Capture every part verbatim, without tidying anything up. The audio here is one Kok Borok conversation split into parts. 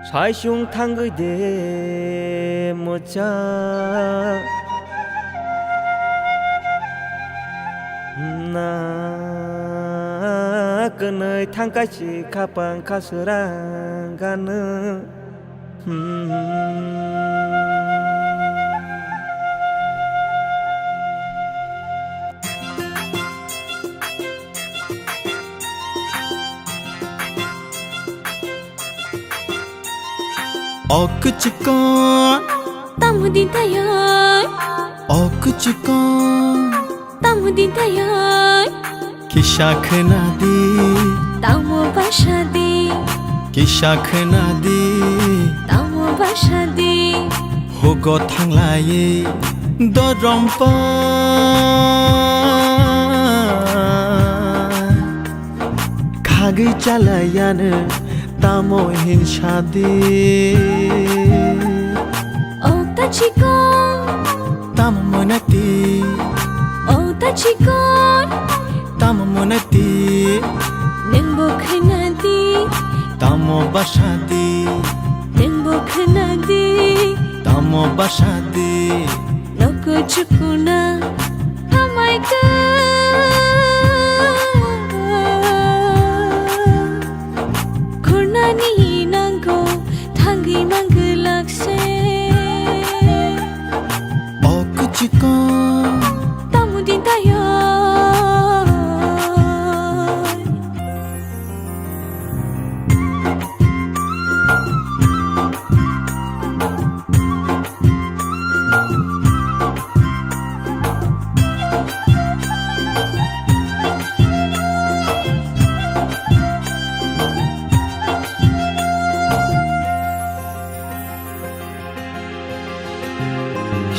Saisung thangwi de mwchang na kwnwi thangkai si khapang kha swrang ganw. O kwchikon. Tamo din tayoi. O kwchikon. Tamo din tayoi. Kisa khwnadi. Tamo basa di. Kisa khwnadi. Tamo basa di. Hugo thanglai dorompa. Khagwi chalaiyano tamo hinsadi. O ta chikon. Tamo mwnati. O ta chikon. Tamo mwnati. Nwngbo khwnadi. Tamo basadi. Nwngbo khwnadi. Tamo basadi. Noko chukuna hamai ka. Khurnani nango thangwi mangwlak se. O kwchikon. Tamo din tayoi.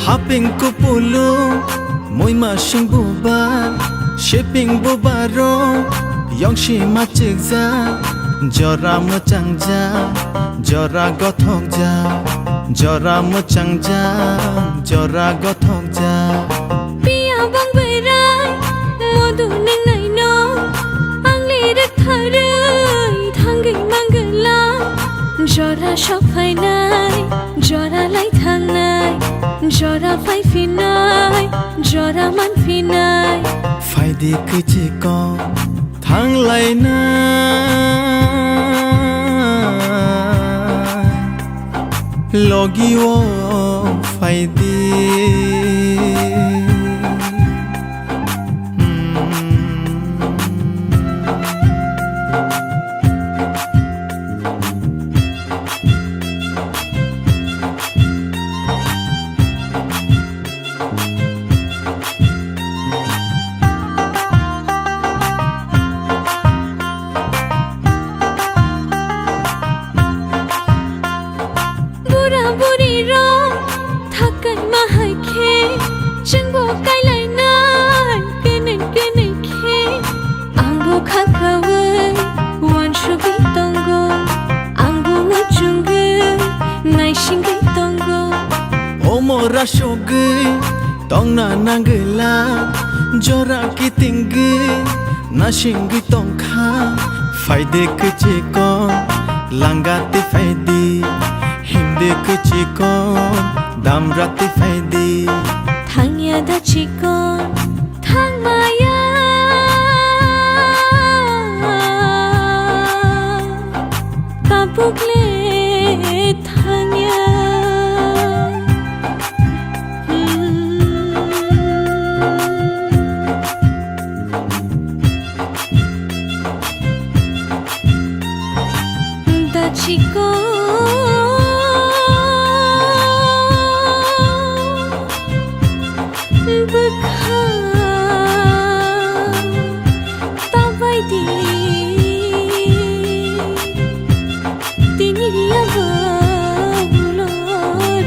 Haping kupulu, muima sing bubar, shiping bubaro, yongsi machikja, jora mwchangja, jora gothokja, jora mwchangja, jora gothokja. Piya bang berai, modu neng naino, ang lirik tharwi, thangwi manggwla, jora sok phainai. Jora lai thangnai, jora phai phinai, jora man phinai. Phaidi kwchikon thanglainai. Logi o phaidi. Bura buri rok thakai ma hai khe, chwngbo kailainai kene kene khe. Angbo khakaui uansugwi tongo, angbo muchungwi naisingwi tongo. Omo rasugwi tongna nangwla, jora kitingwi nasingwi tongkha. Phaidi kwchikon, langati phaidi, himdi kwchikon, damrati phaidi. Thangya da chikon, thangmaya. Tabuk le